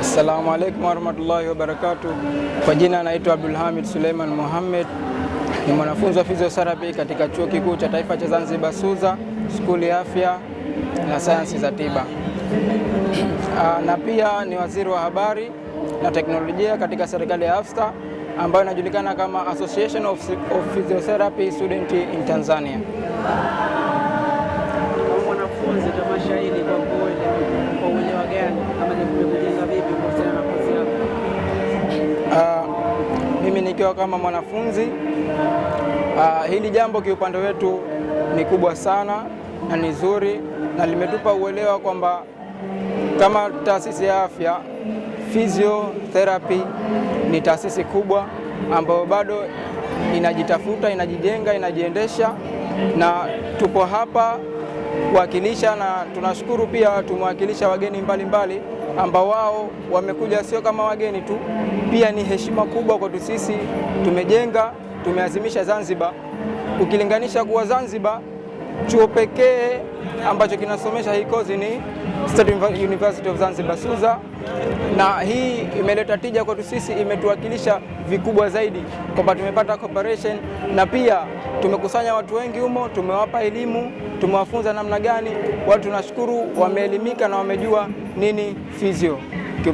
Assalamu alaikum warahmatullahi wabarakatuh. Kwa jina naitwa Abdulhamid Suleiman Mohammed, ni mwanafunzi wa physiotherapy katika Chuo Kikuu cha Taifa cha Zanzibar SUZA, skuli ya afya na sayansi za tiba na pia ni waziri wa habari na teknolojia katika serikali ya AFSTA ambayo inajulikana kama Association of Physiotherapy Student in Tanzania. Kama mwanafunzi, tamasha hili kwa uelewa gani ama limekujenga vipi kuhusiana na kozi yako? Mimi nikiwa kama mwanafunzi, hili jambo kiupande wetu ni kubwa sana na ni zuri na limetupa uelewa kwamba kama taasisi ya afya, physiotherapy ni taasisi kubwa ambayo bado inajitafuta, inajijenga, inajiendesha na tupo hapa kuwakilisha, na tunashukuru pia tumewakilisha wageni mbalimbali ambao wao wamekuja sio kama wageni tu, pia ni heshima kubwa kwetu sisi. Tumejenga, tumeazimisha Zanzibar, ukilinganisha kuwa Zanzibar chuo pekee ambacho kinasomesha hii kozi ni State University of Zanzibar SUZA, na hii imeleta tija kwetu sisi, imetuwakilisha vikubwa zaidi kwamba tumepata cooperation na pia tumekusanya watu wengi humo, tumewapa elimu, tumewafunza namna gani watu, tunashukuru wameelimika na wamejua nini physio.